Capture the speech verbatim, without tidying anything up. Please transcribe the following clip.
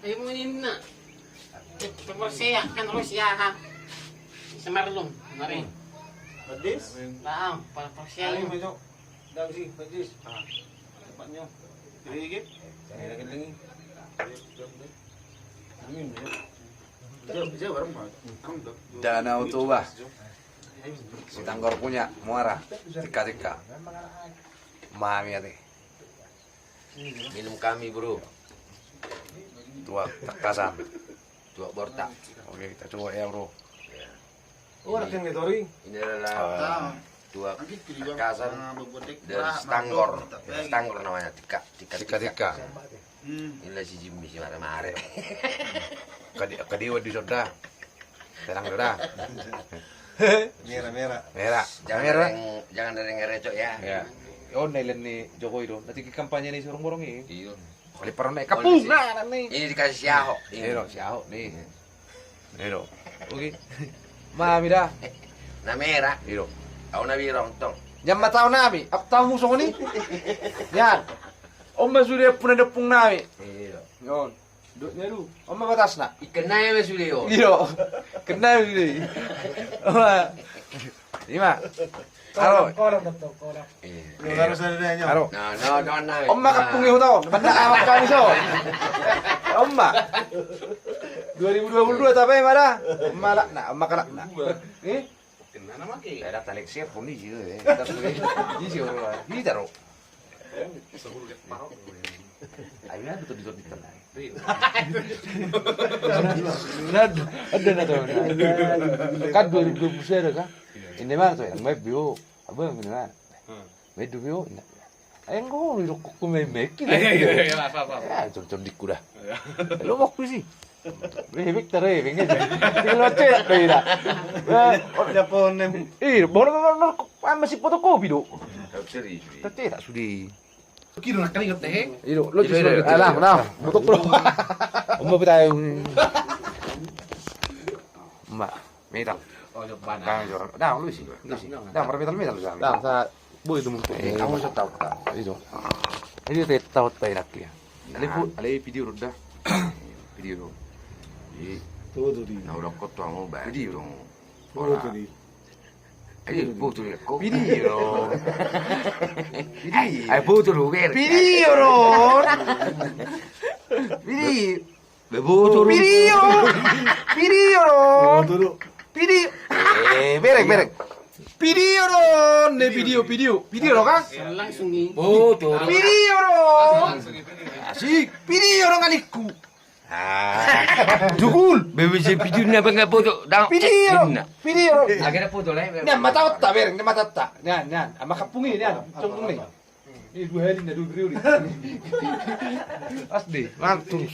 Ai muninna. Porsea kan Rusia ha. Semarlung mari. Pedis? Nah, porsea. Ayo masuk. Dang si pedis. Cepatnya. Ini dikit. Ini lagi. Amin. Jauh, jauh, barang, Pak. Danau Toba. Sitanggor punya muara. Tika-tika. Mami ate. Minum kami, bro. Tuak Takasan. Tuak Borta. Oke, kita coba ya, bro. Ini adalah tuak Takasan dan Sitanggor. Sitanggor namanya, tika, tika, tika. Inilah si Jimmy si mare-mare. Kadi, kadi wadi soda. Tenang, Dora. Merah, merah. Merah. Jangan ada yang, jangan ada yang ngerecok ya. Ya. Oh, nailen ni Jokowi do. Nanti kampanye ni si borong-borong i. Iya. Kali parona kapung. Ini dikasih si Ahok. Iya do, si Ahok ni. Iya do. Oke. Mami da. Na merah. Iya do. Au na biru tong. Jam mata nami. Apa tahu musuh ni? Yan. Om masuk dia pun ada pung nami. Iya do. Yon. Dot nyaru. Oma batasna. Ikan nai ma sude on. Iyo. Kena sude. Oma. Ima. Aro. Kolang, kolang, kolang. Iya. Aro. Nah, nah, nah, nah. Oma kapung i huta on. Banda awak kami so. Oma. Dua ribu dua puluh dua tape mada. Oma lakna, oma kalakna. Eh? Kena nama ke. Ada talek siap pun di situ, eh. Kita sudah di situ, kita ro. Ayo, betul, betul, betul. Nah, ada, ada, ada. Kan dua ribu dua puluh satu kan? Ini mana tuh? Yang main bio. Apa yang mana? Main bio. Ayo, gua udah kok main main gitu. Iya, iya, iya, apa, apa, apa. Ya, cocok di kuda. Iya. Lo mau kusi? Bebek terus, bebek. Tinggal cetak, beda. Ya, pohon nem. Iya, boleh, boleh, boleh. Ah, masih fotokopi, do. Tapi serius, tapi tak sudi. Kira nak keringat, eh? Iya, lo justru gitu. Alah, nah, foto pro. Om mau kita. Mbak, metal. Oh, iya, bana. Nah, lu sih. Lu sih. Nah, metal, metal, lu sih. Nah, sa-, bu itu mumpung. Eh, kamu bisa tahu, tak? Itu. Ini teh tahu, tak enak ya. Ale bu, ale video udah. Video do. Jadi, tuh, tuh, di. Nah, udah kot tuh, mau bayar. Video dong. Tuh, tuh, di. Eh, botol ya, kok? Video do. Video. Eh, botol do, ber. Video do. Video. Be botol do. Video. Video do. Botol do. Video. Eh, bereng, bereng. Video do. Ne video, video. Video do kan? Langsung i. Botol do. Video do. Asik. Video do ngaliku. Ah. Jugul. Be, be, si video na bang foto. Dang. Video. Video. Akhirnya foto lah. Nah, mata otak, bereng, nah, mata otak. Nah, nah, sama kapung ini, nah, kapung ini. Ini dua hari, nah, dua periode. Asli, langsung.